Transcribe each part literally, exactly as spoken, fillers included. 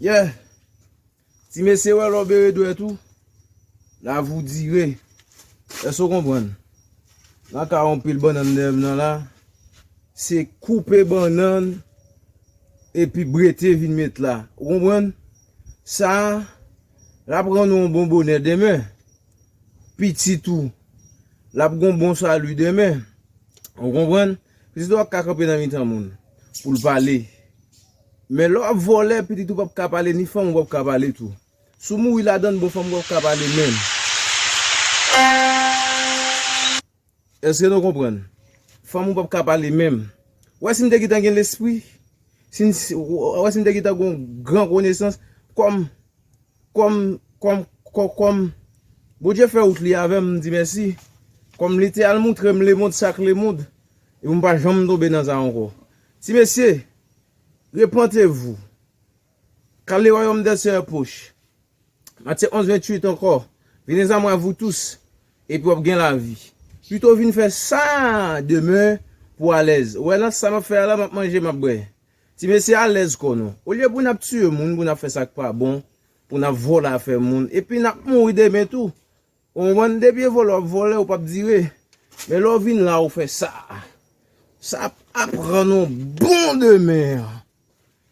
Yeah. Ti mesye, wè lè w bere dwèt ou, la voudire. Èske w konprann? Nan ka yon pil bannann dèyè m nan la, se koupe bannann epi brete vin met la. Ou konprann? Sa, l ap rann ou yon bon bonè demen. Pitit ou, l ap gon bon sali demen. Ou konprann? Pitit ou ap ka kanpe nan mitan moun pou l pale. Men lè w ap vòlè, pitit ou p ap ka pale, ni fanm ou p ap ka pale tou. Si w mouri ladan l, bon, fanm ou p ap ka pale menm. Èske nou konprann? Fanm ou p ap ka pale menm. Wè si m te gentan gen lespri, si m, wè si m te gentan gen yon gran konesans, kòm, kòm, kòm, kòm, kòm Bondye fè wout li avè m, m di mèsi. Kòm li te al montre m lemonn, sa k lemonn, epi m pa janm tonbe nan sa ankò. Ti mesye, repentez-vous, car le royaume des cieux est proche. Matye onz venntuit ankò, venez à moi, vous tous, epi w ap gen lavi. Pito vin fè sa demen pou alèz. Ou wè nan sa m ap fè a la, m ap manje, m ap bwè. Ti mesye, alèz kò nou. Olye pou n ap tiye moun, pou n ap fè sa k pa bon, pou n ap vòlè afè moun, epi n ap mouri demen tou. Ou konprann? Depi e vòlè w ap vòlè, ou p ap dire. Men lè w vin la, ou fè sa. Sa ap, ap rann ou bon demen.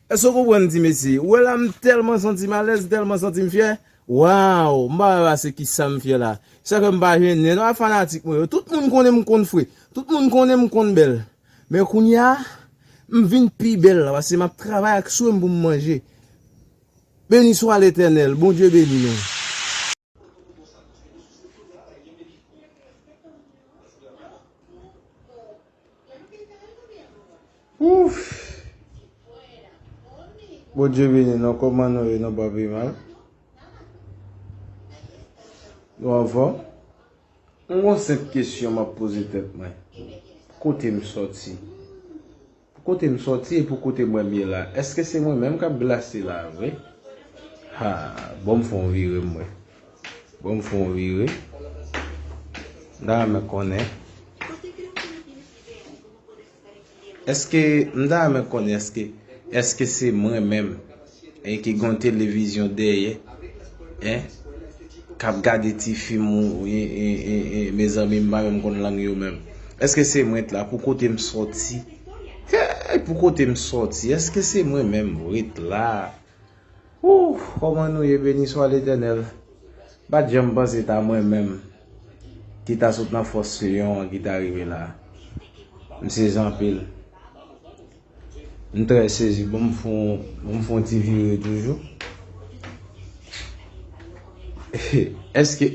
Èske w konprann, ti mesye? Ou wè la, m tèlman santi m alèz, m tèlman santi m fyè. Waw, m pa wè se ki sa m fyè la. Sa fè m pa jennen. Non, a fanatik mwen yo. Tout moun konnen m konn fre. Tout moun konnen m konn bèl. Men kounye a, m vin pi bèl la, paske m ap travay ak swen m pou m manje. Beni swa Letènèl, Bondye beni nou. Ouf! Bondye beni nou, kòman nou ye, nou pa pi mal? Nou anfòm? Mwen gon senp kesyon m ap poze tèt mwen. Kote m sòti? Pou kote m sòti e pou kote mwen m ye la, èske se mwen menm k ap glase la vre? Ha, bon m fè yon vire m wè. Bon m fè yon vire. M ta renmen konnen. Èske, m ta renmen konnen èske, èske se mwen menm e ki gon televizyon dèyè, en, k ap gade ti fim ou, e, e, e, e, mezanmi, m pa menm konn lang yo menm. Èske se mwen t la pou kote m sòti? Hey, pou kote m sòti? Èske se mwen menm ret la? Ouf, kòman nou ye, beni swa Letènèl? M pa t janm panse ta mwen menm ki ta sot nan fòs lyon an ki ta rive la. M sezi anpil. M trè sezi. Bon, m fè yon, bon, m fè yon ti vire toujou. Èske,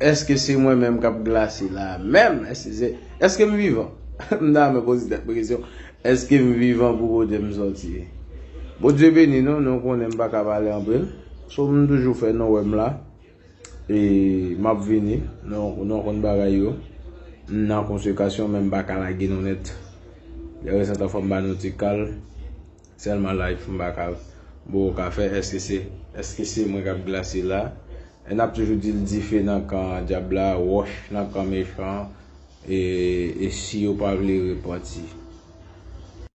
èske se mwen menm k ap glase la menm? Èske se, èske m vivan? M ta renmen poze tèt mwen kesyon. Èske m vivan pou kote m sòti? Bondye beni nou, nou konnen m pa ka pale anpil. So, m toujou fè nou wè m la. E m ap vini, nou, nou konn bagay yo. M nan konsekasyon, men m pa ka lage nou nèt. Lè resantan fò m ba nou ti kal. Sèlman live m pa ka, bon, ka fè, èske se, èske se mwen k ap glase la? E n ap toujou di l dife nan kan dyab la, wòch nan kan mechan, e, e si yo pa vle repanti.